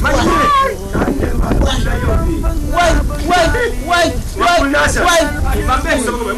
Wai wai wai wai wai.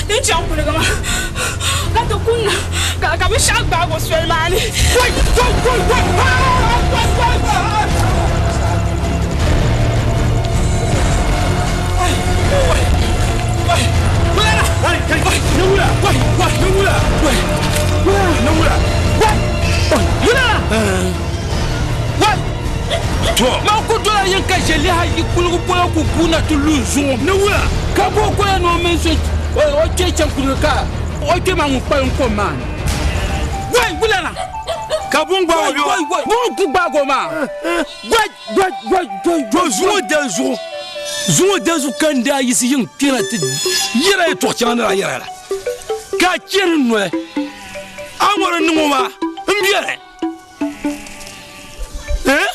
Din chaŋ kuliga maa ka ti kunna ka binshɛɣu gbaag o soli maa ni. Man ku dola yin ka ʒe liha yi kuligu polo ku guuna ti lu n zuɣu ni wula ka bo goya ni o mini so o kpe chaŋ kuligu ka o kpe maa ŋun kpalim kom maa ni. Wai wulana! Ka buŋ gbaag o bɛ o? Buŋ ku gbaag o maa. Wai! Wai! Wai! Wai! To zuŋɔ dali zuɣu, zuŋɔ dali zuɣu ka n daa yiɣisi yiŋ kpɛna ti yɛra yɛtɔɣ shɛŋa ni daa yɛra la, ka a chɛ di noli. A ŋɔ di niŋ o maa m biɛni. Eh?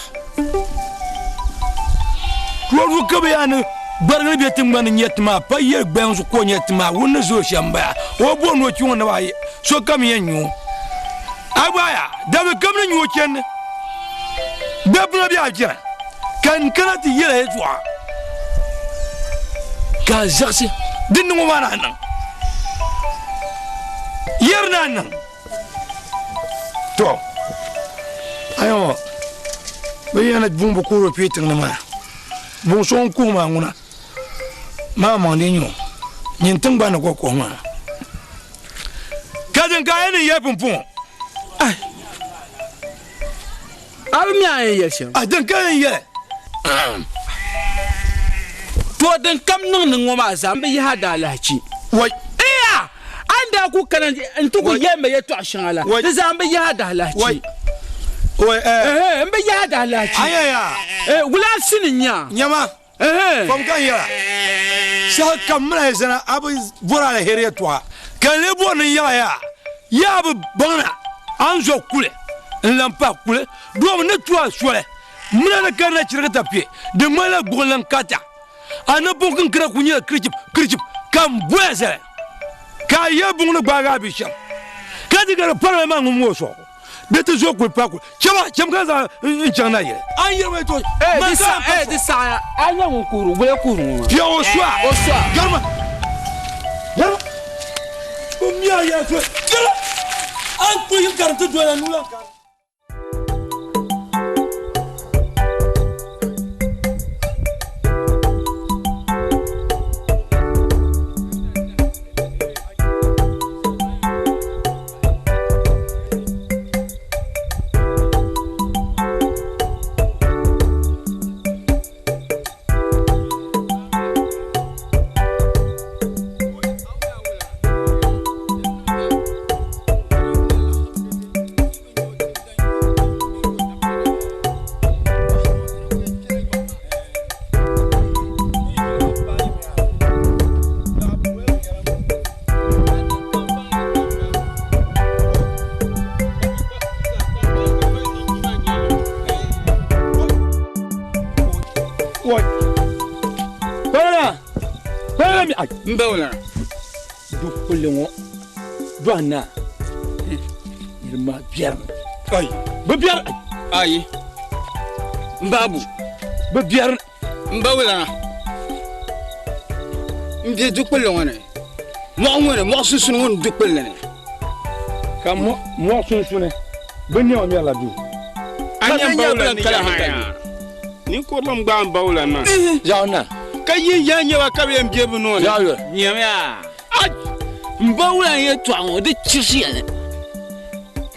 Tuodu ka bɛ yaa ni gbarigili bɛ tiŋgbani ni nyɛ ti maa pa yɛli gbɛŋ zuɣu ka o nyɛ ti maa wun ni zooi shɛm m-bala o bo ni o kpi ŋɔ naba ayi sokam yɛn nyu o a gba yaa dabili kam ni nyu o chani gbɛbuna bɛ a jɛra ka n kana ti yɛla yɛltɔɣa ka a zaɣisi di niŋ o maa ni a niŋ yɛri ni a niŋ To, ayo bɛ yɛn ni buŋ bi kuhiri o kpee tiŋ ni maa, buŋ so ŋun kuhi maa ŋuna maa maŋ di nyo nyin tiŋgbani ni ka o kuhi maa. Ka din ka a yɛn ni yɛli pumpɔŋɔ. Ai, a bi mi a yɛn yɛli shɛm. A din ka yɛn yɛli. To din kam niŋ ni ŋɔ maa zaa m bi yihi a daalahichi. Wai. Iya! A ni daa ku kana nti ku yɛli ma yɛtɔɣ shɛŋa la, di zaa m bi yihi a daalahichi. Wai. Wai, eh. Ɛhɛn, m bi yihi a daalahichi. Ayaya. Eh, wula a sini n-nya? Nyama. Ɛhɛn. Kom ka n yɛra, saha kam mini a yi zana a bi bɔri aliheri yɛtɔɣa, ka n lee bɔri ni n yaɣi ya, yaa bi baŋ na a ni zo kuli n-lan pahi kuli, domi ni tu a soli mini a ni karina chirigi tapiɛ, di ŋmanila gbuɣinli n-karita. A napɔŋ kiŋkina kul nyɛla kirichip kirichip ka m boya zali, ka a yɛli buŋ ni gbaagi a bi shɛm, ka di gari parila maa ŋun ŋɔ o sɔɣu. Bɛ ti zo kuli paai kuli. Chɛma, chɛm ka zaŋ n chaŋ na yili. A ni yɛli ma yɛtɔɣa Eh, man di ka sa, n pa eh, di sɔɣu. saɣaya. A nyɛ ŋun kuhiri, wula kuhiri ŋɔ maa? Bia o sɔa. O sɔa. Garima. Garima. O mi a yɛla soli. Garima. A ni kuli yi karim ti doya nuu lan karim. N ba wula du kpulli ŋɔ dɔhi na niriba maa biɛrimi Ayi. bɛ biɛri Ayi. N baabu. Bɛ biɛri N ba wula n be du kpulli ŋɔ ni mɔɣu ŋɔ ni mɔɣu sunsuuni ŋɔ ni du kpulli ni. Ka mɔɣu sunsuuni bɛ nɛma mɛrila duu. A nya n ba wula ni kala yaha hankali. yaa. Ninkurili n-gbaai n ba wula maa. Zaɣ na. Ka yi yaa nya ba ka bɛ yɛn be bɛ noo ni. Zaɣ yoli. Nyamiya. N ba wula n yɛtɔɣa ŋɔ di chirisiya ni.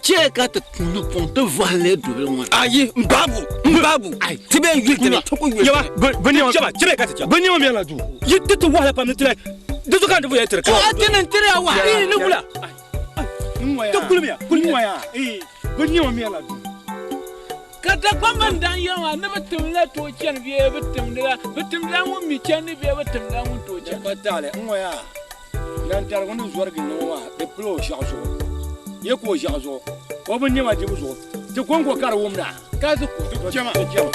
Chɛ ka ti ni pɔŋ ti vɔhi leei dubili ŋɔ ni. Ayi, n baabu, n baabu. Ti bee yuli ti ni, ti ku yuli ti ni. Bɛ nɛma mɛrila duu. Yi ti ti wahala pam ni ti lahi di zuɣu ka n ti vuya tiri ka. A ti ni tiri a wahala. Ii, ni wula. Ti kulimiya, kulimiya. Bɛ nɛma mɛrila duu. Ka Dagbamba n-daa yɛli maa ni bɛ timdila tooi chani bee bɛ timdila, bɛ timdila ŋun mi chandi bee bɛ timdila ŋun tooi chani. Di pa taali n-ŋɔ yaa, Nantarigu ni zɔri gindi ŋɔ maa, di pili o ʒiɛɣu zuɣu. Yi ku o ʒiɛɣu zuɣu, o bi nɛma dibu zuɣu, ti kɔŋko ka di wumda. Ka di ko. Ti chama. Ti chama.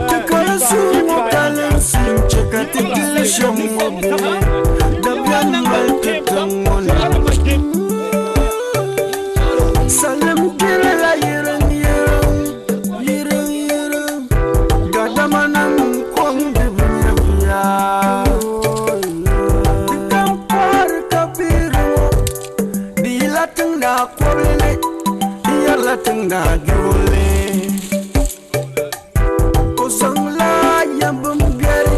Ti kalinsi ŋɔ kalinsi n-chɛ ka ti gili shɛm ŋɔ bee dabiɛm mali ti tiŋ ŋɔ ni. Salim gbirila yiriŋ yiriŋ, yiriŋ yiriŋ, daadamanim kom di bi nyɛviya. Ti kam kɔhiri ka biiri ŋɔ, di yila tiŋ daa kɔbili ni, n-yɛrila tiŋ daa jurili. O zaŋla yɛmbimbiɛri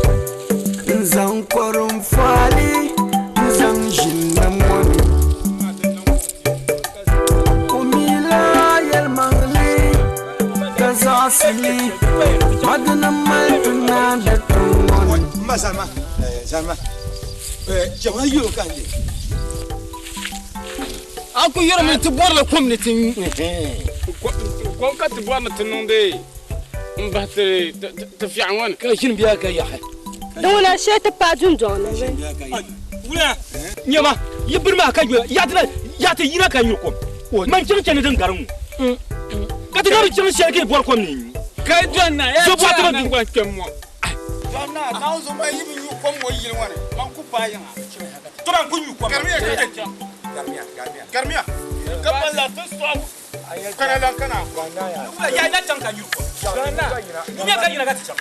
n-zaŋ kɔrinfɔli n-zaŋ ʒini nam ŋɔ ni. O mila yɛlimaŋli ka zaɣisi li, Madini mali ti naandi tiŋ ŋɔ ni. M ma Zalima, Zalima, chɛma yi o ka n le. A ku yurimi ti bɔrila kom ni ti nyu. Kom ka ti bɔri ni ti niŋdi m-bahi ti fiɛɣu ŋɔ ni. Ka ʒini bia ka yaɣi. Di ŋuna shee ti paai dundɔŋ ni bee? Wula nyɛma yi biri maa ka yuya yaa ti yina ka nyuri kom. Man chaŋ chani din gari ŋɔ ka ti na bi chaŋ shɛli ka yi bɔri kom ni nyu. Ka yi dɔni na yaa So bɔɣa ti chɛ a ba du. naŋgban kpɛm ŋɔ. Dɔni na, Naawuni zuɣu maa yi bi nyu kom ŋɔ yili ŋɔ ni, man ku paai yiŋa. To man ku nyu kom. Garimiya, garimiya, garimiya, ka ban la ti sɔɣu kana lan kana. Wula yaa na chaŋ ka nyuri kom. Nyumiya ka yina ka ti chaŋ.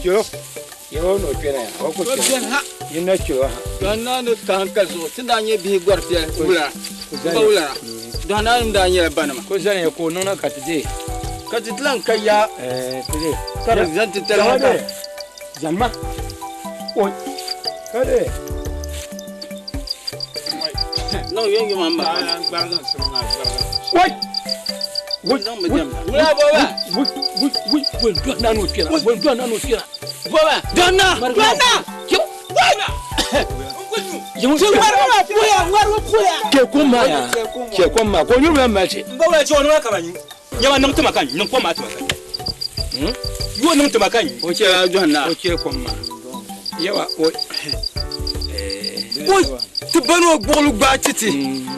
Chelo, yɛlɔ ni o kpɛna ya, o ku kpɛna. Yi na chelo ha. Dɔni ni kahim ka zuɣu ti daa nyɛ bihi gɔri piɛli wula, ba wula. Dɔni nim daa nyɛla banima. Ko zani ya ka o niŋna ka ti deei. Ka ti ti lan ka yaa. Ti deei. Ka di zani ti tali ŋɔ ka. Zanima. Oi. Ka deei. Niŋ yom yom amma. Wai. Wai. Wula bɔba. Wai. Wai. Wai. Wai. Dɔni na ni o kpɛna. Wai. Dɔni na ni o kpɛna. Bɔba. Dɔni na. Dɔni na. Wai. Chɛ kom maa ya. Chɛ kom maa. Ko nyuri mali ti. N ba wula chɛ o niŋ ka nyu. Nyɛma niŋ tima ka nyu. Niŋ kom maa tima ka nyu. Yo niŋ tima ka nyu. O chɛ dɔni na. O chɛ kom maa. Yawa o. Oi, ti bani o gbuɣili gbaai ti ti.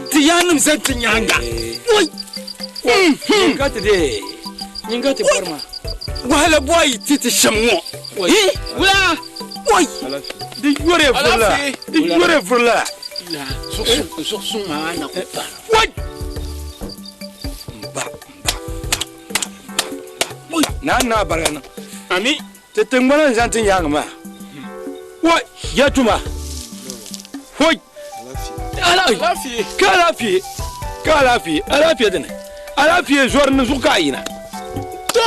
Ti yaannim zani ti nyaaŋa. Oi. Nyinga ti dee. Nyinga ti bɔri ma. Wahala bɔyi yi ti ti shɛm ŋɔ. Hi, wula. Oi. Di yɔri vurila. Di yɔri vurila. Zuɣusuŋ maa na ku pa. Oi. Mba, mba, mba, mba, mba. Naa naa bariga niŋ. Ami. Ti tiŋgbana n-zani ti nyaaŋa maa. Oi, ya tuma. Oi. Alaafee. Ka alaafee. Ka alaafee. Alaafee dini. Alaafee zɔri ni zuɣu ka a yina. To,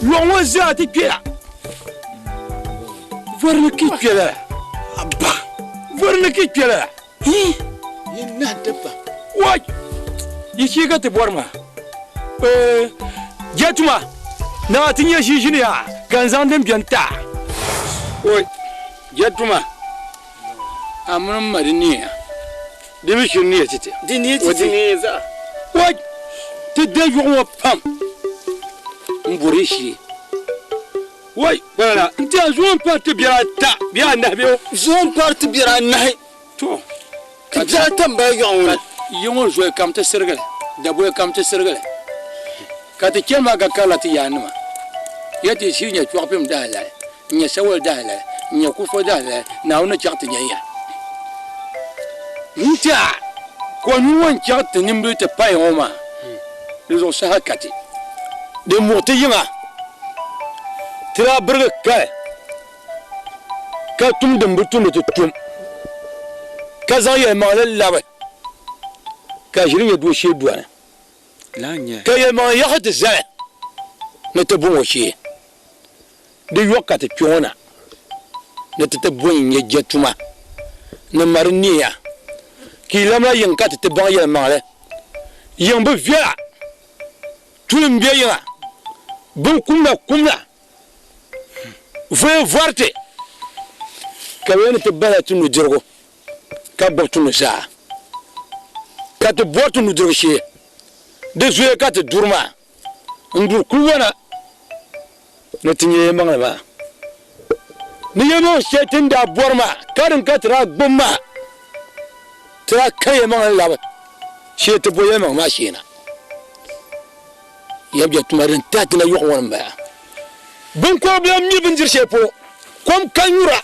yɔɣu ŋɔ zaa ti kpɛya. Vɔri ni ki kpɛ lala. Abba. Vɔri ni ki kpɛ lala. Hi. Yi nahi ti pa. Wai! Yi shee ka ti bɔri maa. Ee, je tuma. Naa ti nyɛ ʒiʒini yaa ka n zaŋ din beni ti a. Oi, je tuma. A mini m ma di neeya. Di mi shiri neeya ti ti. Di neei ti ti. Oi! Ti de yuɣu ŋɔ pam m-bɔri yi shee. Woi, kpalala, n tiɛha zuŋɔ m-pari ti biɛri ata bee anahi bee o? Zuŋɔ m-pari ti biɛri anahi. To, Ti biɛri ata m-bala yɔɣu ŋɔ ni. Yi ŋɔ zoya kam ti sirigili, daboya kam ti sirigili, ka ti chani maa ka karila ti yaannima. Ya ti shiri nya chɔɣipim dahalali, n-nya sawali dahalali, n-nya kufo dahalali, Naawuni ni chaɣ ti nyan ya. N tiɛha ka o nuu ŋɔ n-chaɣ ti nimbili ti pahi ŋɔ maa, di zuɣu saha ka ti di muɣi ti yiŋa. Ti daa birigi kali ka tum din bi tu ni ti tum, ka zaŋ yɛlimaŋli labi ka ʒiri nyɛ dooshee dɔni, ka yɛlimaŋli yaɣisi ti zali ni ti bo ŋɔ shee. Di yɔɣu ka ti kpe ŋɔ na ni ti ti bo n-nyɛ jɛtuma ni mari neeya. Ka yi lamla yiŋ ka ti ti baŋ yɛlimaŋli. Yiŋ bi viɛla, tuli m-be yiŋa, binkumda kumda, voya vɔriti, ka bɛ ni ti bahila ti nudirigu ka gbubi ti nuzaa, ka ti bɔri ti nudirigu shee. Di zuya ka ti duri maa n-duri kulibɔna ni ti nya yɛlimaŋli maa. Ni yɛlimaŋ shɛli ti ni daa bɔri maa, ka din ka ti daa gbubi maa, ti daa ka yɛlimaŋli labi shee ti bo yɛlimaŋ maa shee na. Yɛbja tuma din tahi ti na yɔɣu ŋɔ ni m-bala. Biŋkɔbila mi bindiri shɛli polo, kom ka nyura.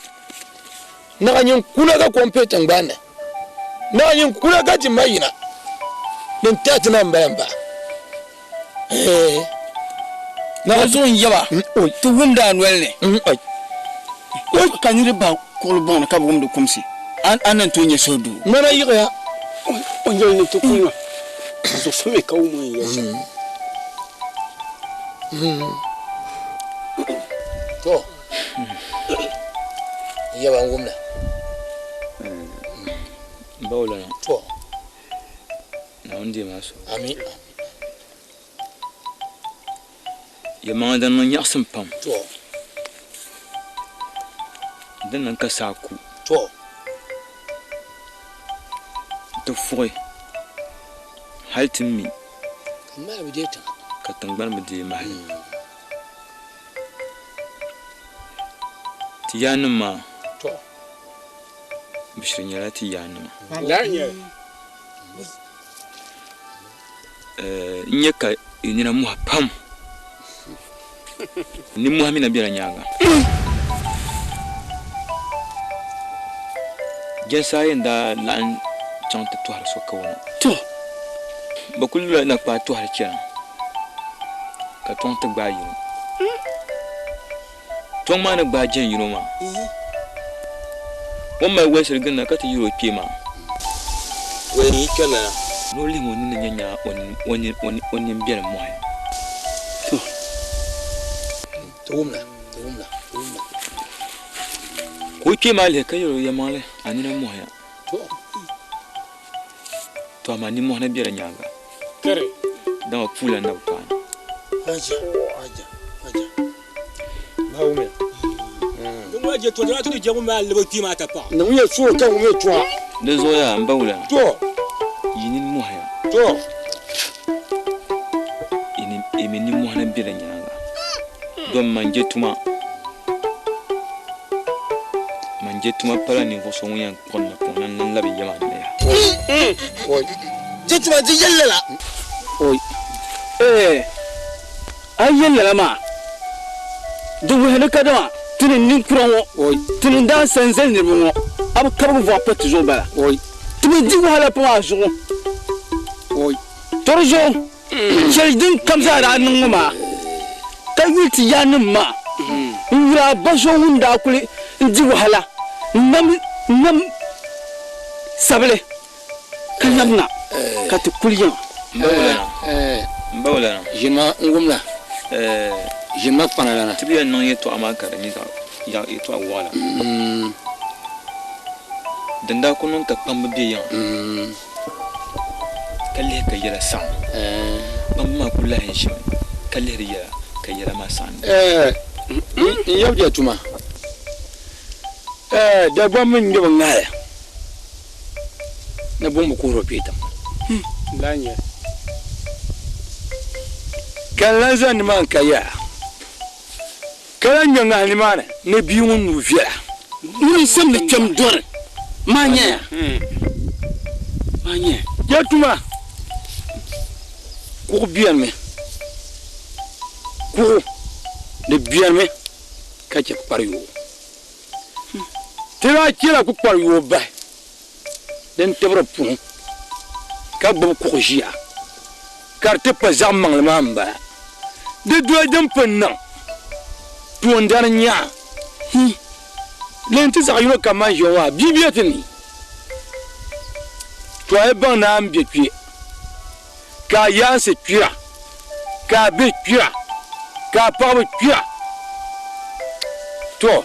Naɣ nyin kuna ka kom pili tiŋgbani ni. Naɣ nyin kuna ka ti ma yina. Din tahi ti na m-bala m-ba. Eeh. Naɣ zuɣu n-yaba ti wumdi a noli ni. Ka niriba bahi kuɣili buŋ ni ka bi wumdi kumsi, a ni tooi nya suhudoo. Ŋmana yiɣiya. O yɛli ni ti kuna, zuɣusa mi ka wum o ni yɛli shɛm. To, n yaba n wumda. M ba Wulana. To. Naawuni deemi a suhu. Ami. Yɛlimaŋli din niŋ nyaɣisim pam. To. Din niŋ ka saa ku. To. Nti fuɣi hal ti mi. Ka mali bi deei tiŋa. Ka tiŋgbani bi deei mahili. Ti yaannim maa. To. Bɛ shiri nyɛla ti yaannima. Lala n-nyɛ li. N nya ka yi nina mɔhi pam. Nimmɔhi mi na bela nyaaŋa. Jɛnsi ayi n-daa laɣim chaŋ ti tɔhiri so kawana. To! Bɛ kul lula nakpaa tɔhiri chana, ka tɔŋ ti gbaai yino. Tɔŋ maa ni gbaai jɛn yino maa, o ni mali wolisiri ginda ka ti yir o kpee maa. Ni o lihim o nini nya nya o nimbiɛlim mɔhi. Ka o kpee maa lihi ka yɛl o, Yɛlimaŋli, a nina mɔhiya. Tɔ amaa nimmɔhi na be di nyaaŋa, dama puula n-na bi paai na. Di zuɣu yaa m ba wula, yi nini mɔhiya, yi mi nimmɔhi na be di nyaaŋa, dom man je tuma. Man je tuma pala ninvuɣ so ŋun yɛn kpuɣi n napɔŋ na n-labi ya maa ni yaha. Je tuma di yɛli lala. Ee, a yi yɛli lala maa, di wuhi ni kadama ti ni ninkura ŋɔ, ti ni daa sa n-zali niriba ŋɔ, a bi kabigi vɔɣu pa ti zuɣu bala. Ti mi di wahala pam a zuɣu. Tɔ di zuɣu, shɛli din kam zaa daa niŋ ŋɔ maa, ka yuli ti yaannim maa, n-yuli a ba so ŋun daa kuli n-di wahala n-nam sabili. Ka labina ka ti kuli yiŋa. M ba Wulana. Ʒinima n-wum la. Ʒinima kpana lana. Ti bi yɛn niŋ yɛtɔɣa maa ka di nyɛ zaɣ yɛtɔɣ wɔɣila. Din daa kul niŋ ka kpamba be yiŋa ka lihi ka yɛla saɣim. Kpamba maa kul lahi ʒimi ka lihiri yɛla ka yɛla maa saɣim. N yab tuma. Dagbamba mi ŋmɛbu ŋahili. Ni buŋ bi kuhiri o kpee tiŋ. Ka n lan zani nimaani ka yaa, ka lan ŋme ŋahi nimaani ni bia ŋun nuu viɛla. Ŋuni n-simdi kpɛm dɔri maa nyɛya? Maa nyɛya. Ya tuma, kuɣu benimi, kuɣu di benimi ka chɛ kpari yoo. Ti daa chɛla kpukpari yooi bahi din tibiri punu ka gbubi kuɣu ʒiya ka di ti pa zaɣ maŋli maa m-bala. Di doli din pun niŋ toondani nyaa hi lee nti zaɣ yino kam man ʒiya ŋɔ maa bia be ti ni. To a yi baŋ ni a ni be kpe ka a yaansi kpira, ka a bihi kpira, ka a paɣiba kpira, to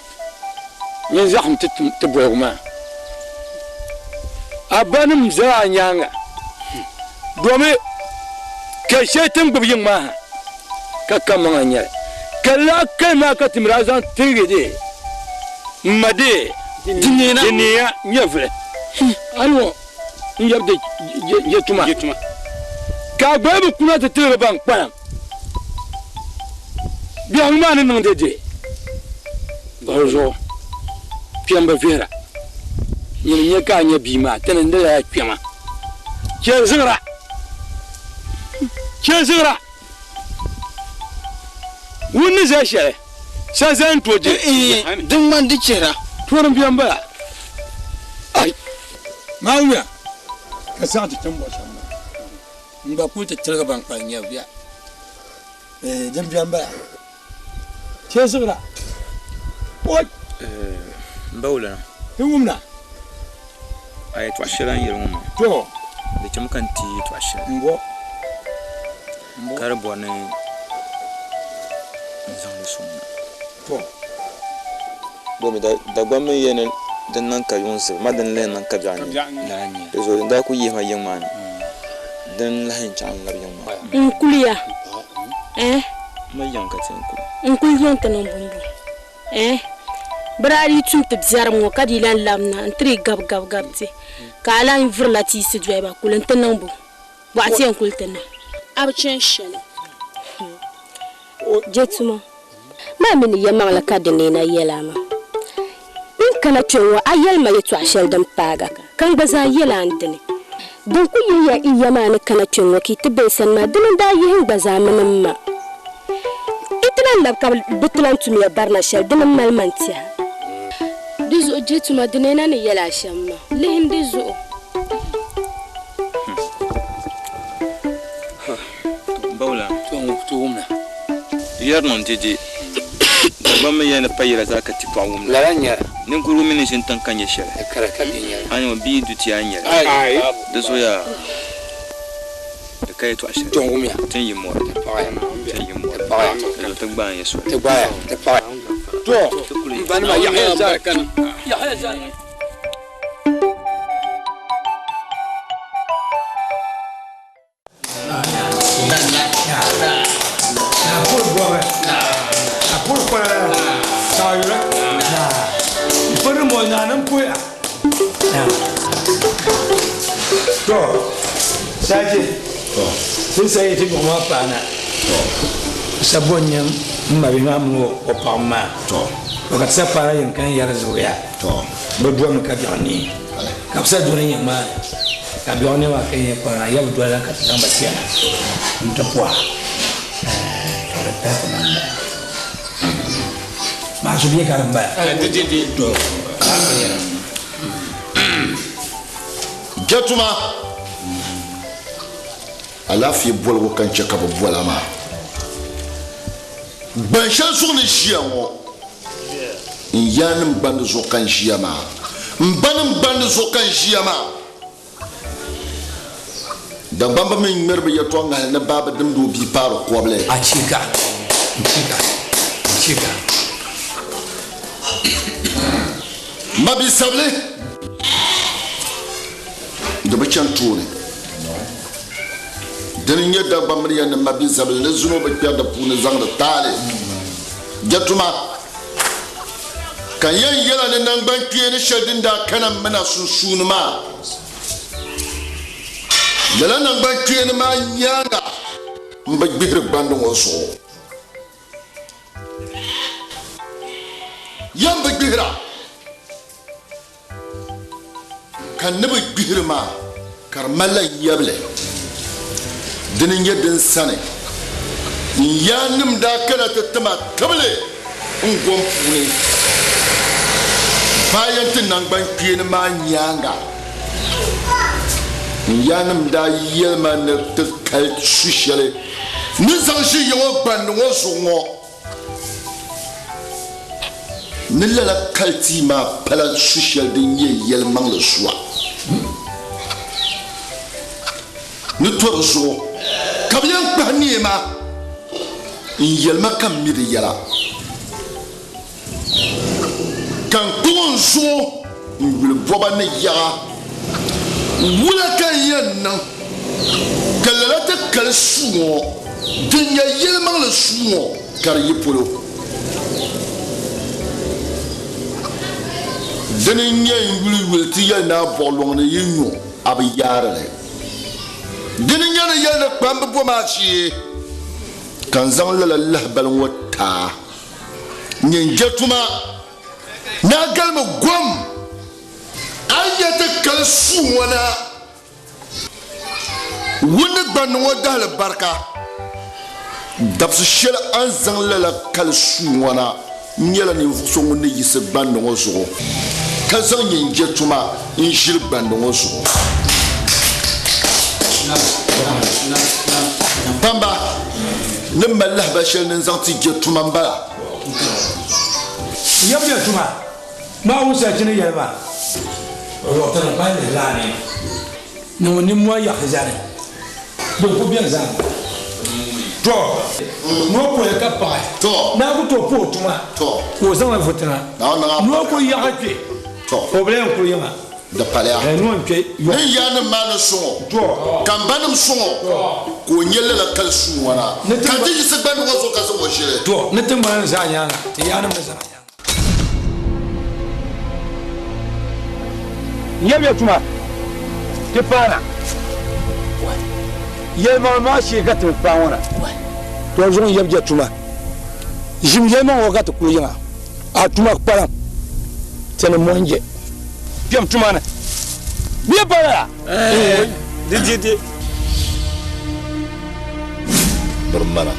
nyin zaɣisim ti ti boligu maa. A banim zala a nyaaŋa, domi ka shɛli ti ni gbibi yiŋ maa ha, ka kamaŋa n-nyɛ li. Ka lala kali maa ka ti mi daa zaŋ tiligi di m ma di di neeya nyɛvili. A ni ŋɔ n-yɛbi di je tuma, ka a gba yi bi kuna ti tiligi ban kpalim biɛhigu maa ni niŋ dɛde. Di zuɣu kpɛm bi vihira. Nyini n-nyɛ ka a nya bia maa, ti ni n-di lala kpɛma. Chɛ ziɣira! Chɛ ziɣira! Ŋun ni zali shɛli, sa zali n-tooi di. Din ŋmani di chihira. Tooni bia m-bala. Ai! Maawuya ka zaŋ ti tiŋbɔɣu shɛm maa, n gba kul ti tiligi ban kpalim nyɛviya. Din bia m-bala. Chɛ ziɣira. Oi! M ba wulana. Ti wumda. A yɛtɔɣ shɛli a ni yɛli ŋɔ maa. To. Di chɛmi ka n ti yɛtɔɣ shɛli. M-bɔ. Ka di bɔri ni n zaŋ li sɔŋ na. To. Domi Dagbaŋ mi yɛli ni din niŋ ka yuŋ zibi ma dini lahi niŋ ka biɛɣu neei. Di zuɣu din daa kuli yihi ma yiŋ maa ni dini lahi yɛn chaŋ n-labi yiŋ maa ni. N kuliya, eh. Ma yiŋ ka ti yɛn kuli. N kuli yiŋ ti niŋ bumbu, eh. Bɛ daa dii tum ti biɛrim ŋɔ ka dii lan labina n-ti dii gabi gabi gabi ti ka a lan vurila tiisi doli ba kuli nti niŋ bu. Bɔɣu ti yɛn kuli ti niŋ. A bi chani shɛli. Je tuma maa mi ni yɛlimaŋli ka di neena yɛl a maa. N kana kpe ŋɔ a yɛli ma yɛtɔɣ shɛli din paag a ka n gba zaa yɛl a n dini. Din kul yihiya i ya maa ni kana kpe ŋɔ ka yi ti be n sani maa, dini n-daa yihi n gba zaa mini m ma. Yi ti lan labi ka bɛ ti lan tum ya barina shɛli, dini m-mali ma n-tɛha. Di zuɣu je tuma di neena ni yɛl a shɛm maa, lihim di zuɣu. Bawla yɛri niŋ dede Dagbaŋ mi yɛli ni pa yɛla zaa ka ti pɔɣu wum la. Ninkurigu mi ni ʒini tiŋ ka nyɛ shɛli, a ni ŋɔ bia yi du ti a ni nyɛli. Di zuɣu yaa di ka yɛtɔɣ shɛli ti ni yi mɔri ti ni yi mɔri di zuɣu ti gbaai n-yɛ soli. Ti sa yi ti buɣim a paana sa bo n-nyɛ m mabihi maa mini o paɣiba maa. To ka ti sa paana yɛn kana yɛri zuɣuya. Bɛ domi ka biɛɣu neei, ka bɛ sa doli yiŋ maa ni, ka biɛɣu neei maa ka yi yɛn kpaŋ a, ya bi doli la ka ti zaŋ ba chana nti pɔha. To di tahi ti na m-bala. Maa so bɛ ka di m-bala. To Jɛtuma, alaafee boligu ka n chɛ ka bɛ bol a maa. Gban shɛli zuɣu ni ʒiya ŋɔ, n yaannim gbandi zuɣu ka n ʒiya maa, m banim gbandi zuɣu ka n ʒiya maa. Dagbamba mi ŋmɛri bɛ yɛtɔɣ ŋahili ni baa bi dimdi o bia paari kɔbili. Achiika! Achiika! Achiika! Mabisabili, di bi chani tooni. Dini n-nyɛ Dagbamba ni yɛli ni mabisabili ni zino bi kpɛri di puuni zaŋdi taali jɛtuma. Ka n yɛn yɛla ni naŋgbankpeeni shɛli din daa kana m mina sunsuuni maa, lala naŋgbankpeeni maa nyaaŋa m bi gbihiri gbandi ŋɔ zuɣu. Yɛn bi gbihira, ka n ni bi gbihiri maa ka di malila yɛbili. Dini n-nyɛ din sani n yaannim daa kana ti ti ma tibili n gom puuni bayan ti naŋgbankpeeni maa nyaaŋa. N yaannim daa yɛli ma ni ti kali su shɛli ni zaŋ ʒi ya ŋɔ gbandi ŋɔ zuɣu ŋɔ. Ni lala kali tia maa pala su shɛli din nyɛ yɛlimaŋli sua ni to di zuɣu ka bɛ yɛn kpahi neema n-yɛli ma ka m mi di yɛla, ka n kpuɣi n zuɣu n-yuli bɔba ni yaɣa. Wula ka n yɛn niŋ ka lala ti kali suu ŋɔ din nyɛ yɛlimaŋli suu ŋɔ ka di yi polo? Dini n-nyɛ n yuli yuli ti yɛli ni a buɣ lɔŋ ni yi nyo a bi yaari li. Dini n-nyɛ ni yɛli ni kpambi bo maa shee ka n zaŋ lala lahibali ŋɔ ti a. Nyin je tuma ni a galimi gom a yi nya ti kali suu ŋɔ na. Wunni gbandi ŋɔ dahili barika dabisi shɛli a ni zaŋ lala kali suu ŋɔ na nyɛla ninvuɣ so ŋun ni yiɣisi gbandi ŋɔ zuɣu ka zaŋ nyin je tuma n-ʒili gbandi ŋɔ zuɣu. Kpamba ni mali lahabali shɛli ni n-zaŋ ti je tuma m-bala. Yɛm je tuma maa wumsi a chini yɛli maa. O luɣ ti ni kpahi lihi laani ni ŋun nimmohi yaɣisi zani din ku beni zaa m-bala. Tɔ! Ni o puhi ka paɣi, naa ku tooi puhi o tuma ka o zaŋ li vu tiŋa. Ni o ku yaɣi kpe, o bi lahi kuli yiŋa. Di paliya. Ni o ni kpe yɔɣu. Ni n yaannim maa ni sɔŋ o, ka m banim sɔŋ o, ka o nya lala kali suu ŋɔ na, ka n ti yiɣisi gbandi ŋɔ zuɣu ka zaŋ o ʒili. Tɔ! Ni tiŋgbana ni zaa nyaaŋa, ti yaannim ni zaa nyaaŋa. Nyamiya tuma ti paana. Yɛlimaŋli maa shee ka ti bi paai ŋɔ na. To zuɣu n-yɛbi je tuma. Ʒim yɛlimaŋ ŋɔ ka ti kuli yiŋa. A tuma kpalim ti ni mɔŋ je. Kpɛm tuma ni. Bɛ pa lala? Di di di. Birimana.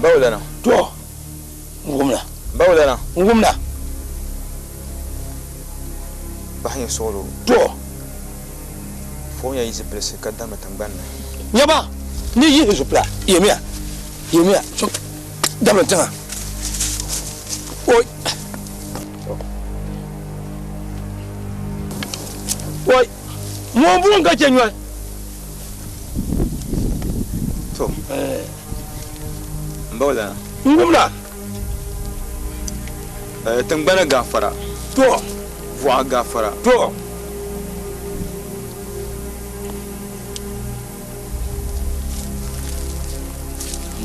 Bawulana. To, n wumna. Bawulana. N wumna. Bahi nyɛ suɣulo. To. Fo nya yi zipilisi ka damdi tiŋgbani ni. Nyaba ni yihi zupila, yemiya, yemiya, damdi tiŋa. Oi. Oi. Ŋun buŋ ka chɛ nyoli. To. N bawulana. N wumda. Tiŋgbana gaafara. To. Buɣa gaafara. To.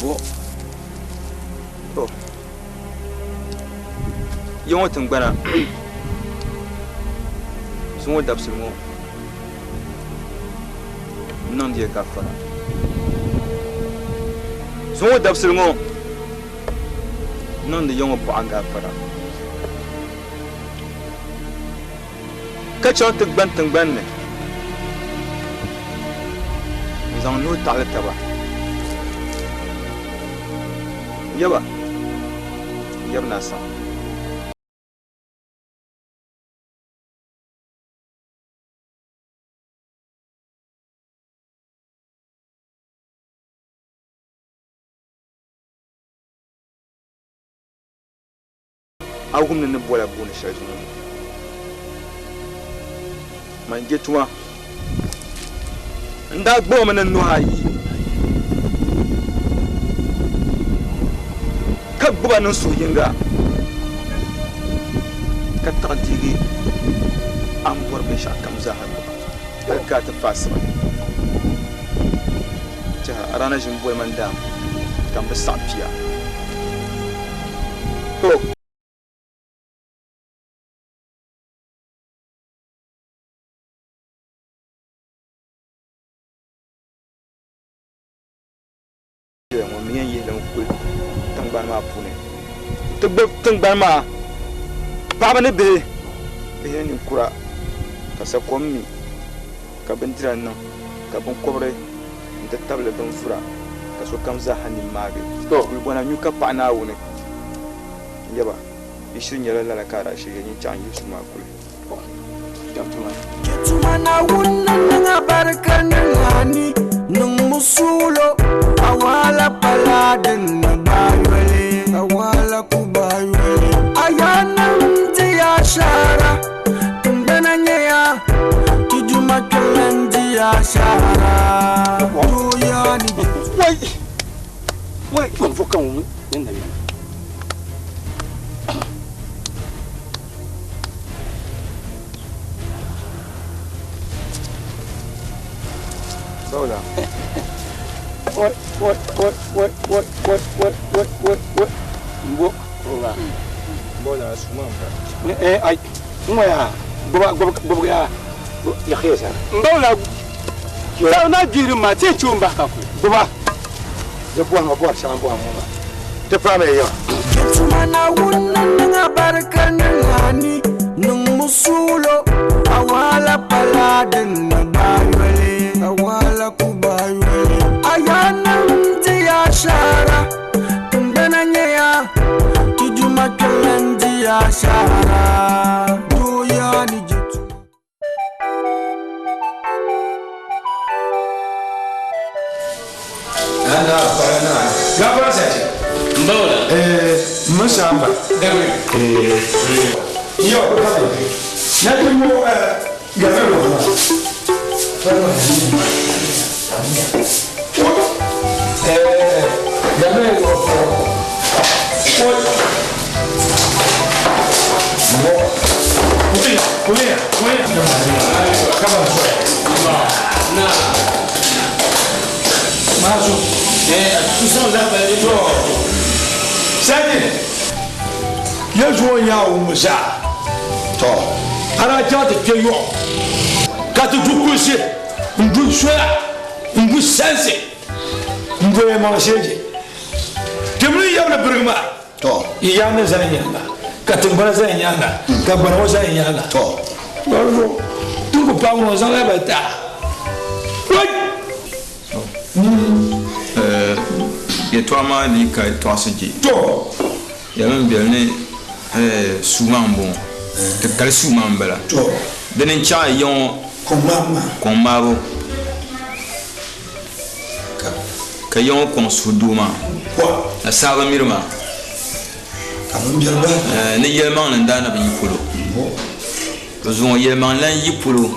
Bo. To. Ya ŋɔ tiŋgbana zuŋɔ dabisili ŋɔ n niŋdi ya gaafara. Zuŋɔ dabisili ŋɔ n niŋdi ya ŋɔ buɣa gaafara. Ka chaŋ ti gbani tiŋgbani ni n-zaŋ nuhi taɣili taba. Yaba, yab naa saɣim. A wum ni ni bola booni shɛli zuŋɔ ŋɔ? Man je tuma. N daa gbibimi ni nuhi ayi, ka gbiba ni n suhu yiŋga, ka taɣi deegi a ni bɔri binshɛɣukam zaa gbiba, hal ka a ti paai siɣi. Tɛha, a daa na ʒi m-boli ma n daam, ka m bi saɣi pia. To! Ŋun mi yɛn yihi li n-kuli tiŋgbani maa puuni nti gbibi tiŋgbani maa paɣiba ni bihi, bihi ni ninkura, ka sakom mi, ka bindira niŋ, ka biŋkɔbiri nti tabili binvura, ka sokam zaaha nini maagi. Kulibɔna nyu ka paɣi Naawuni. Yaba, yi shiri nyɛla lala ka a daa shiri yɛli nyin chaɣ n-yihi su maa kuli. Tuma Naawuni ni niŋ a barika niŋ a ni, niŋmi suɣilo, a wahala pala din ni baai yoli, a wahala ku baai yoli. A yaannim ti ya ashaara, tiŋgbana nyɛ ya, ti Duuma kpiɔŋ. di ashaara Dooya ni Wai! Wai, ban fo kan wumi ni nabi. Saboda. Wai, wai, wai, wai, wai, wai, wai, wai, wai, wai. Mbo. Oba. Mbola suma mba. Eh, ai. Ngwa ya. Goba, goba, goba ya. Ya khesa. Mbola. Sa na jiri ma te chumba ka ku. Goba. Ya buwa ma buwa shan buwa ma. Te pa me yo. Tuma na wunna niŋ barika niŋ ani niŋ musulo awala pala din ni bayoli awala ku bayoli ayanim di ashara tingbana nyɛya tuduma kpɛlan di ashara dooya ni jitu. Ana para na. Gafara sai. Mbola. Eh, musamba. Eh. Yo, ko ta. Na ti mo eh gafe lo na. Eh, gafe lo. Mo. Kuya, kuya, kuya. Kama Na. Mazu. Eh, tusan la ba de to. Sani. Yezu ya umusa. To. Ara ja te ke yo. Ka te du kusi. Ndu soya. Ndu sense. Ndu e ma seje. Temri ya na burgma. To. Iya ne zan yanga. Ka te gbara zan yanga. Ka gbara zan yanga. To. Lolo. Tu ko pa mo zan la ba ta. Yɛltɔɣa maa ni ka tɔɣisi je. To. Yɛli mi bɛli ni suu maa n-bɔŋɔ. Ti kali suu maa n-bala. To. Dini n-chaɣi yiŋɔ kɔŋ maabu. Ka yiŋɔ kɔŋ suhudoo maa. Na saaba miri maa. Ni yɛlimaŋli n-daa na bi yi polo. Di zuɣu yɛlimaŋli lan yi polo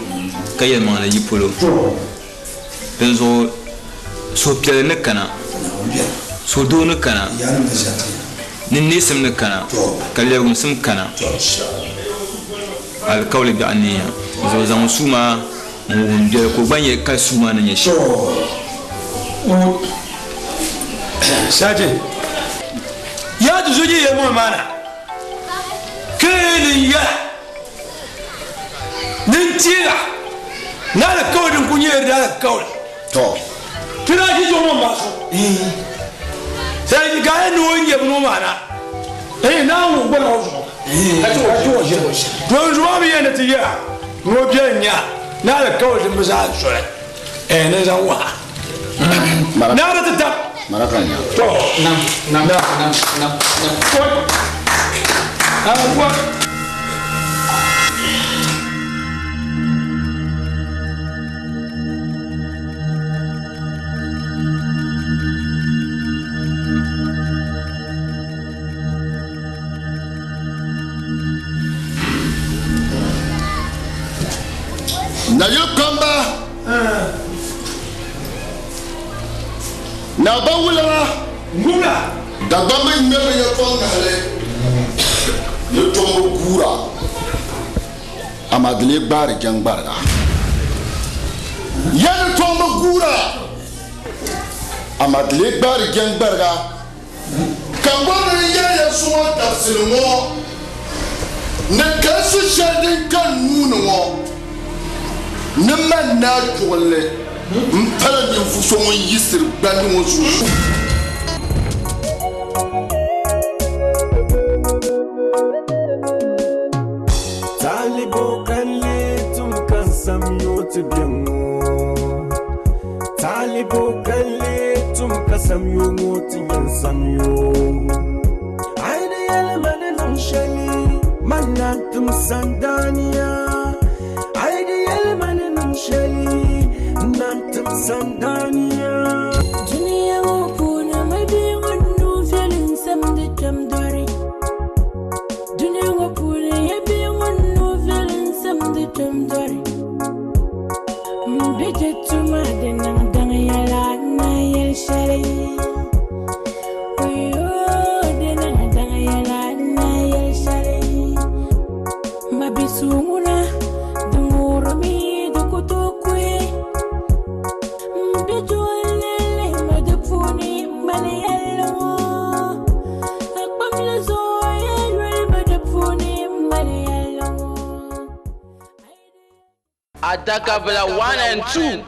ka yɛlimaŋli yi polo. Dinzuɣu suhupiɛlli ni kana, suhudoo ni kana, ni neesim ni kana, ka lɛbigimsim kana. Alikauli biɛɣu neeya. Zuɣu zaŋ suu maa n-wuhi m biɛli ka o gba nyɛ kali suu maa ni nyɛ shɛm. Saje, yaa ti zoji yɛlimaŋli maa na, keeni yɛla ni n teega ni alikauli din ku nyɛ di alikauli. To. Ti daa ʒi zuɣu ŋɔ maa so. Sai ka yi ni o nyɛ bini maa na. Eh, na ŋun gbana o zuɣu. Ka ti o ʒiri. To n zuɣu mi yɛn ni ti yɛra ni o biɛli nya ni alikauli din bi zaa soli. Eh, ni zaŋ waha. Na di ti tab. Maraka nya. To. Nam, nam, nam, nam, nam. Awa. Na yili kpamba. Na ba wula. Ngula. Dagbamba ŋmɛri yɛltɔɣa ŋahili ni tɔmbu guura amaa di lee gbaari jɛŋgbariga. Yɛli tɔmbu guura amaa di lee gbaari jɛŋgbariga. Ka n bɔri ni yɛli ya suŋɔ dabisili ŋɔ ni kalisi shɛli din ka nuu ni ŋɔ ni mali naa juɣuli n pala ninvuɣu so ŋun yiɣisiri gbandi ŋɔ zuɣu. Talibo kan le tum kan samyo ti biɛŋɔ. Talibo kan le tum ka samyo ŋɔ ti nyɛ samyo. Ai di yɛlima ni niŋ shɛli man na tum sandaniya. Ai di yɛlima ni niŋ shɛli na tum sandaniya. Dunia ŋɔ puuni mali bia ŋun nuu viɛli n-samdi kpɛm dɔri. Dunia ŋɔ puuni ya bia ŋun nuu viɛli n-samdi kpɛm dɔri. Bi je tuma di niŋ daŋ yɛla na yɛli shɛli. Oyo, di niŋ daŋ yɛla na yɛli shɛli. Ma bi su ŋuna, di ŋurimi di ku tooi kuhi. Bi jolli lihimi di puuni mali yɛlli ŋɔ. A kpamli zooya yuli mi di puuni mali yɛlli ŋɔ. Adakabila 1 and 2.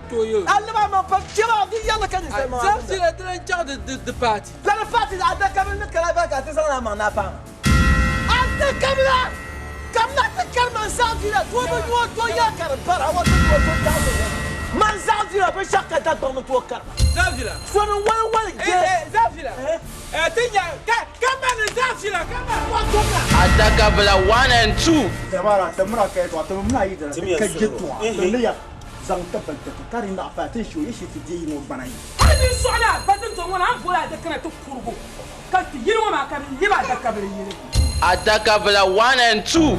Alima ma pa chɛba di yɛlli ka ninsal maa. Zafira di lan chaɣ di paati. Lala paati adakabila ni kala ba ka ti zaŋ na maŋ na paama. Adakabila kamina ti kari man zaɣ dira to bi nyuo to ya ka di bara wa ti nyuo to daɣ di man zaɣ dira bi shɛɣu ka Dagbaŋ ni tooi karima. Zafira. So ni wali wali je. Zafira. Ti nya ka ka ma ni Zafira ka ma. Wa to na. Adakabila 1 and 2. Tabara tamra ka to to mna yi da ka je to to ya zaŋ tabal ta ka ri na fa tin shu yi shi ti di ŋɔ gbana yi. Hali ni sɔɣila ba din to ŋɔ na an boli adakana ti kurugu ka ti yili ŋɔ maa ka di lɛbi adakabili yili. Adakabila 1 and 2.